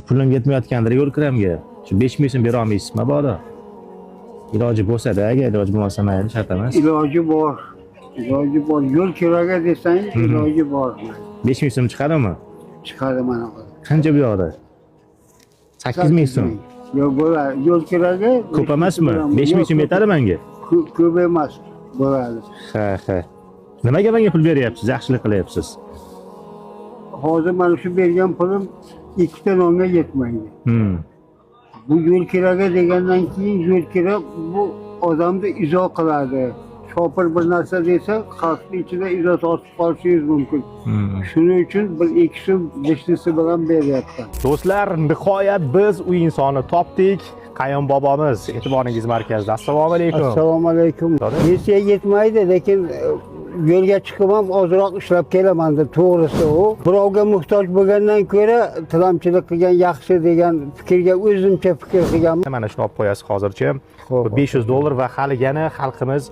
Pulim yetmayotgandir yo'l kiramga. Shu 5000 so'm bera olmaysizmi mabodo? Iloji bo'lsa-da, agar iloji bo'lmasa mayli, shart emas. Iloji bor. Iloji bor. Yo'l kiraga desang, iloji bor. 5000 so'm chiqadimi? Chiqadi mana. Qancha bu yoqda? 8000 so'm. Yo'q, bo'ladi. Yo'l kiraga. Ko'p emasmi? 5000 so'm yetadi menga. Ko'p emas. Bo'ladi. Ha. Nimaga menga pul beryapsiz? Yaxshilik qilyapsiz. Hozir mana shu bergan pulim ikkita nonga yetmaydi. Bu yo'l kiraga degandan keyin yo'l kira bu odamni izo qiladi. Shopir bir narsa desa, xalqni ichida izo tortib qolishingiz mumkin. Shuning uchun bir ikki so'm beshlisi bilan beryapman. Do'stlar, nihoyat biz u insonni topdik. Qayum bobomiz e'tiboringiz markazida. Assalomu alaykum. Assalomu alaykum. Pensiya yetmaydi, lekin yo'lga chiqib ham ozroq ishlab kelaman deb, to'g'risi u. Birovga muhtoj bo'lgandan ko'ra tilamchilik qilgan yaxshi degan fikrga o'zimcha fikr qilganman. Mana shuni olib qo'yasiz hozircha. Xo'p. 500 dollar va hali yana xalqimiz